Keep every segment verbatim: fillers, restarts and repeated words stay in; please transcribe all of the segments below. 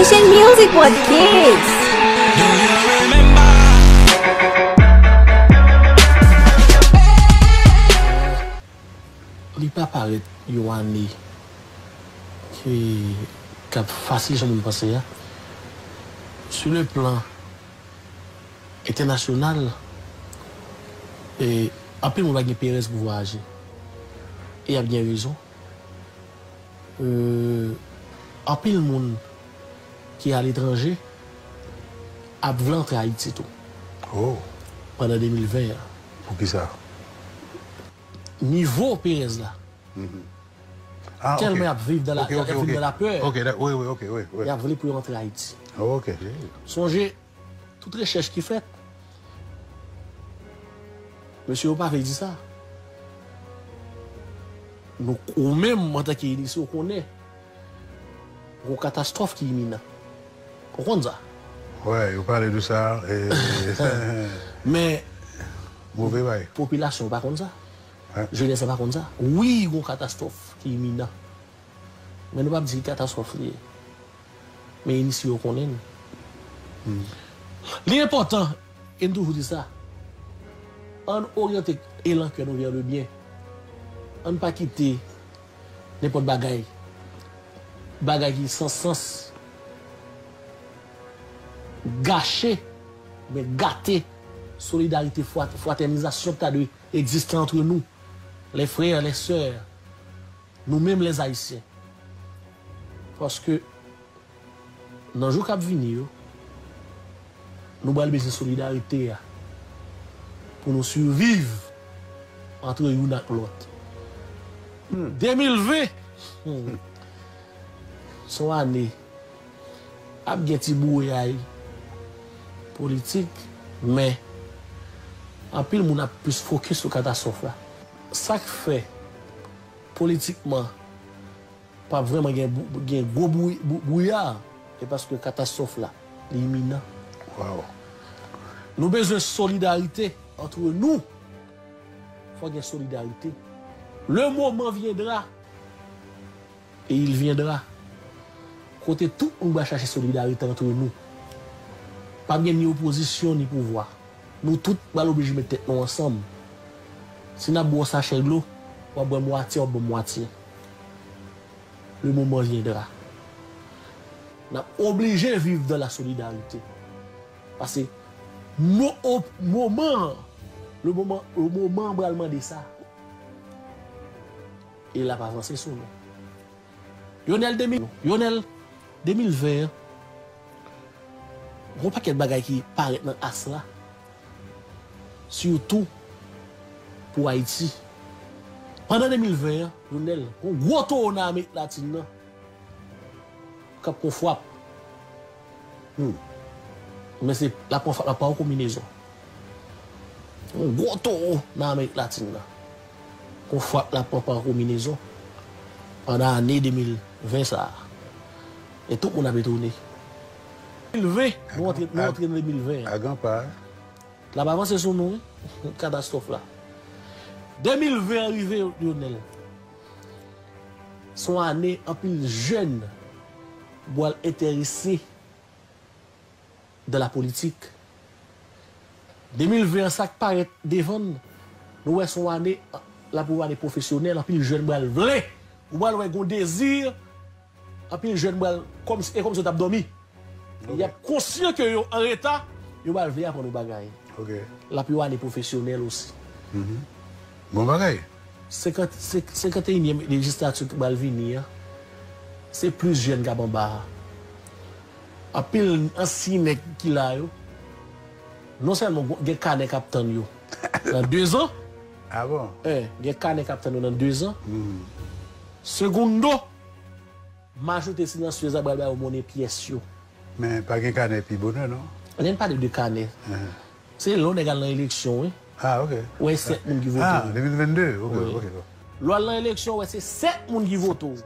Action Music for Kids. Li pa parèt yon ane ki, k ap fasil jan moun panse a. Sou le plan entènasyonal, e, anpil moun pa gen perèz pou vwayaje. E y ap gen rezon. E, anpil moun ki aletranje ap vle antre Ayiti tou. Oh, Pandan de mil ven an. Poukisa? Nivo perèz la. Ah, Tèlman ok. Y ap viv dans la, Ok, y ap ok, viv ok. dans la peur. Ok, da- oui, oui, ok, oui, oui. Y ap vle pou yo antre Ayiti. Oh, ok. Sonje, tout rechèch ki fèt, mesye yo pa vle di sa. Nou, ou menm, antanke inisye, ou konnen yon katastwòf ki iminan. Ou konn sa. Wè, yo pale de sa. E, Men move bay. Popilasyon pa konn sa. Hein? Jenès la pa konn sa. Wi, yon katastwòf ki iminan. Men nou p ap di ki katastwòf li ye. Men inisye yo konnen l. Li enpòtan, e n toujou di sa, ann oryante elan kè nou vè le byen. Ann pa kite nenpòt bagay, bagay ki san sans, gache, men gate solidarite, fwa- fratènizasyon ki ta dwe egziste antre nou, les frères, les sœurs, nou menm les Haïtiens. Paske nan jou k ap vini yo, nou pral bezwen solidarite a pou nou siviv antre youn ak lòt. De mil ven, hmm, se yon ane ap gen ti bouyay politik, men anpil moun ap plis fokis sou katastwòf la. Sa k fè politikman p ap vrèman gen, bou- gen gwo bou- bou- bwouya, e paske katastwòf la, li iminan. Wow. Nou bezwen solidarite antre nou. Fò gen solidarite. Le moment viendra, et il viendra, kote tout moun va chache solidarite antre nou. P ap gen ni opozisyon, ni pouvwa. Nou tout pral oblije met tèt nou ansanm. Si n ap bwè yon sachè dlo, w ap bwè mwatye, w ap bwè mwatye. Le moment viendra. N ap oblije viv dans la solidarité. Paske mo- o- moman an, le moment, le moment an pral mande sa. E l ap avanse sou nou. Yonèl de mil, Yonèl de mil ven an, gon pakèt bagay ki parèt nan as la. Sitou pou Ayiti. Pandan de mil ven an, Yonèl, yon gwo towo nan Amerik Latin nan k ap pran fwap. Hmm. Men se l ap pran fwap, l ap pran yon konbinezon. Yon gwo towo nan Amerik Latin nan. Yon fwap l ap pran pa yon konbinezon pandan ane de mil ven sa a. E tout moun ap etone. De mil ven, nou antre, nou antre nan de mil ven an. Agan pa. L ap avanse sou nou, wi. Katastwòf la. De mil ven an rive, Lionel. Se yon ane anpil jèn pral enterese dans la politique. De mil ven an, sa k parèt devan n, nou wè se yon ane, l ap yon ane pwofesyonèl, anpil jèn pral vle, ou pral wè gon dezi, anpil jèn pral, kòmsi, e kòmsi yo t ap dòmi. Y ap konsyan ke yo an reta, yo pral vle aprann yon bagay. Ok. L ap yon ane pwofesyonèl osi. Bon bagay. Senkant, senk- senkanteyinyèm lejislati ki pral vini an, se plis jèn k ap anba a. Anpil ansyen nèg ki la yo, non sèlman gen kanè k ap tann yo nan dezan, Ah bon? eh, gen kanè k ap tann yo nan dezan. Segundo, majorite silansyez la pral ba yo monnen pyès yo. Men pa gen kanè pi bonè, non? Lè n pale de kanè, se lè yon nèg al nan eleksyon, wi. Ah, ok. Ou wè sèt moun ki vote. Ah, de mil vennde, ok, ok. Lè w al nan eleksyon, ou wè se sèt moun ki vote w.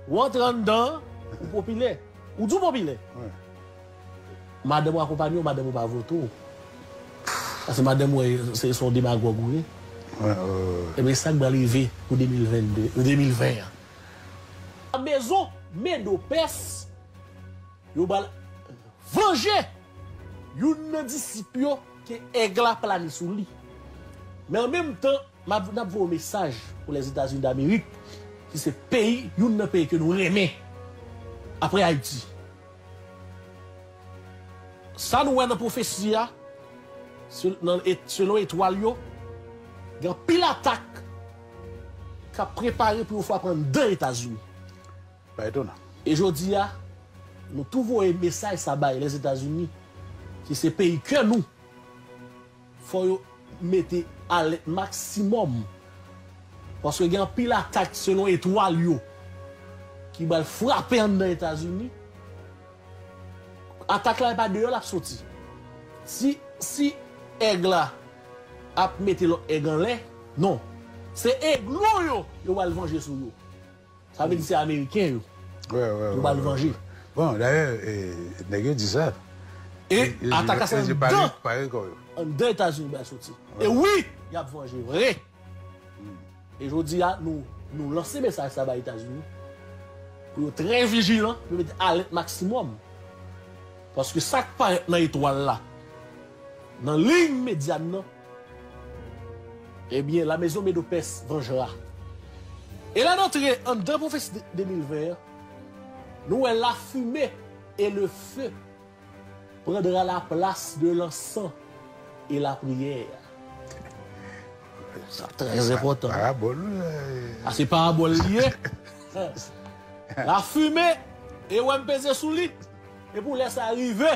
Ou antre anndan, ou popilè. Ou di w popilè. Madanm ou akonpanye w, madanm ou pa vote w. Paske madanm ou wè se se yon demagòg ou ye. Ebyen, sa k pral rive pou de mil vennde, de mil ven an. Mezon Medopès Yo pral vanje youn nan disip yo ke èg la plane sou li. Men an menm tan, m ap, n ap voye yon mesaj pou Lèzetazini Damerik, ki se peyi, youn nan peyi ke nou renmen, apre Ayiti. Sa nou wè nan pwofesi a, se-, nan et-, selon etwal yo, gen anpil atak k ap prepare pou yo frape anndan Etazini. Pa etonan. E jodi a, nou tou voye mesaj sa bay Lèzetazini, ki se peyi kè nou, fò yo mete alèt maksimòm. Paske gen anpil atak selon etwal yo ki pral frape anndan Etazini. Atak la, e pa deyò l ap soti. Si, si èg la ap mete lòt èg anlè, non. Se eglo yo, yo pral vanje sou yo. Sa vle di se Ameriken yo. Wi, wi, wi. Yo pral vanje. Bon, dayè, e, nèg yo di sa. E atak la se anndan, anndan Etazini yo pral soti. E wi, y ap vanje vre. E jodi a, nou, nou lanse mesaj sa bay Etazini. Pou yo trè vijilan, pou yo mete alèt maksimòm. Paske sa k parèt nan etwal la, nan liy medyan nan, ebyen, la maison Médo-Perse vengera. E lè n antre anndan pwofesi de, de mil ven an, nou wè la fumée et le feu prendra la place de l'encens et la prière. Sa trè enpòtan. Parabòl, wi. A, se parabòl li ye. La fumée, e wè m peze sou li. E pou lè sa rive,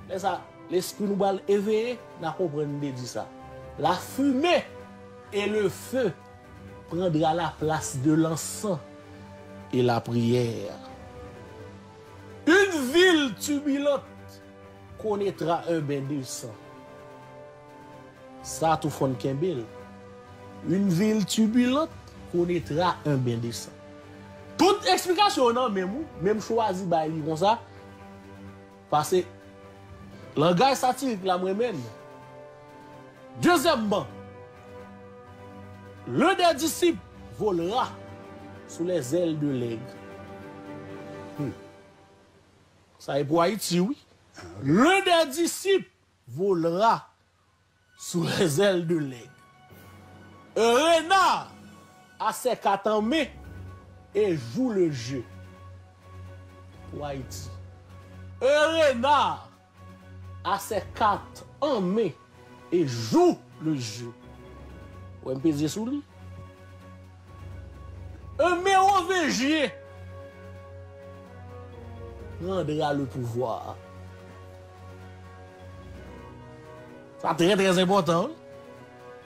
lè sa, lespri nou pral eveye, n a konprann m te di sa. La fumée et le feu prendra la place de l'encens et la prière. Une ville turbulente connaîtra un bain de sang. Sa tou fò n kenbe l. Une ville turbulente connaîtra un bain de sang. Tout eksplikasyon yo nan men m, wi, men m chwazi bay li konsa. Paske langaj satirik la, m renmen l. Dezyèmman, l'un des disciples volera sous les ailes de l'aigle. Hmm. Sa e pou Ayiti, wi. L'un des disciples volera sous les ailes de l'aigle. Un renard a ses quatre en main et joue le jeu. Pou Ayiti. Un renard a ses quatre en main et joue le jeu. Ou wè m peze sou li. Un Mérovingien prendra le pouvoir. Sa trè, trè enpòtan, wi.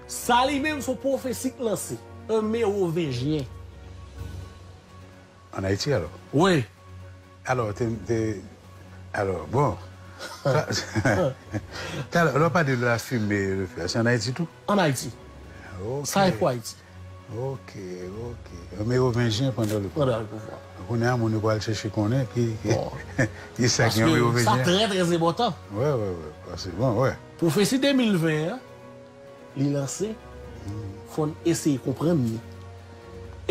Sa li menm se yon pwofesi k lanse. Un Mérovingien. Ann Ayiti, alò? Wi. Alò, te, te, alò, bon. Sa, talè, lè w pale de la fumée et le feu, se ann Ayiti tou? Ann Ayiti. Ok. Sa e pou Ayiti. Ok, ok. Mérovingien prendra le pouvoir. Prendra le pouvoir. Kounye a, moun yo pral chèche konnen ki, ki, ki sa ki yon Mérovingien. Paske sa trè, trè enpòtan. Wi, wi, wi. Paske, bon, wi. Pwofesi de mil ven an, li lanse, fò n eseye konprann li.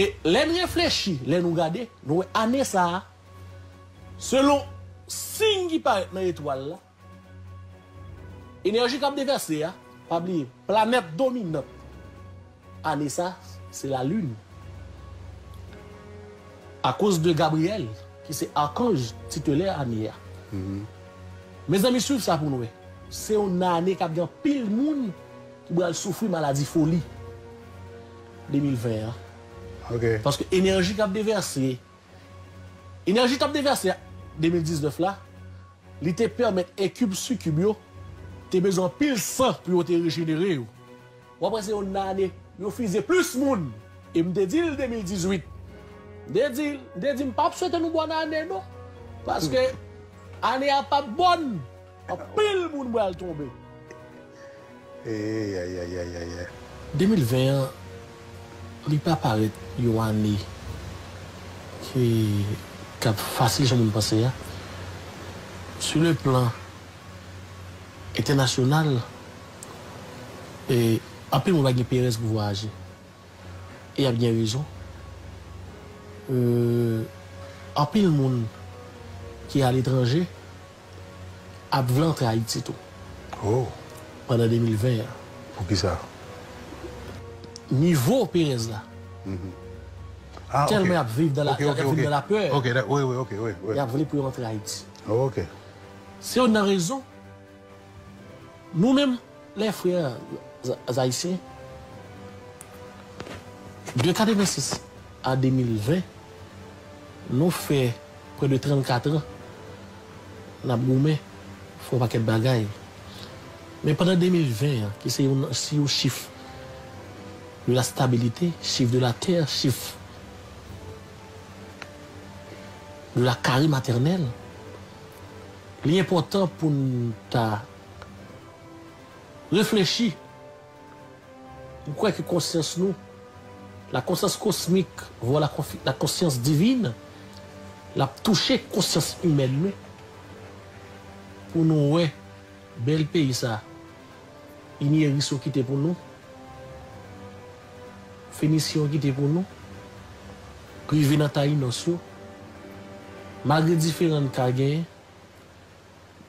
E lè n reflechi, lè nou gade, nou wè ane sa a, selon siy ki parèt nan etwal la, enèji k ap devèse a, pa bliye, planèt dominant ane sa, se lalin. Akoz de Gabriyèl, ki se akanj titelè ane a. Mezanmi, swiv sa pou n wè. Se yon ane k ap gen anpil moun ki pral soufri maladi foli de mil ven an. Ok. Paske enèji k ap devèse, enèji k ap devèse de mil diznèf la, li te pèmèt enkib sikib yo te bezwen anpil san pou yo te rejenere yo. W ap wè se yon ane yo fize plis moun. E m te di l de mil dizuit. M te di l, m te di m p ap swete nou bòn ane non. Paske ane a p ap bòn. Anpil moun pral tonbe. Ey, ay, ay, ay, ay, ay. De mil ven an, li pa parèt yon ane ki, k ap fasil jan moun panse a. Sur le plan entènasyonal, e, anpil moun pa gen perèz pou vwayaje. E y ap gen rezon. Euh, anpil moun ki aletranje ap vle antre Ayiti tou. Oh. Pandan de mil ven an. Poukisa? Nivo perèz la. Mhm. Ah, tèlman y ap viv nan la, y ap viv nan lapè. Ok, wi, wi, ok, wi, wi. Y ap vle pou yo antre Ayiti. Oh, ok. Se youn nan rezon. Nou menm, les frères ayisyen, de katrevensis a de mil ven, nou fè près de trannkat an n ap goumen, fè yon pakèt bagay. Men pandan de mil ven an, ki se yon, se yon chif de la stabilité, chif de la terre, chif de la carré maternelle, li enpòtan pou n ta reflechi. M kwè ke konsyans nou, la conscience cosmique, vwa la, la conscience divine, l ap touche konsyans imèn nou. Pou nou wè bèl peyi sa, Inieris yo kite pou nou, Fenisyen yo kite pou nou, rive nan Tayinos yo, malgre diferan n ka genyen,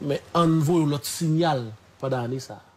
men ann voye yon lòt siyal pandan ane sa a.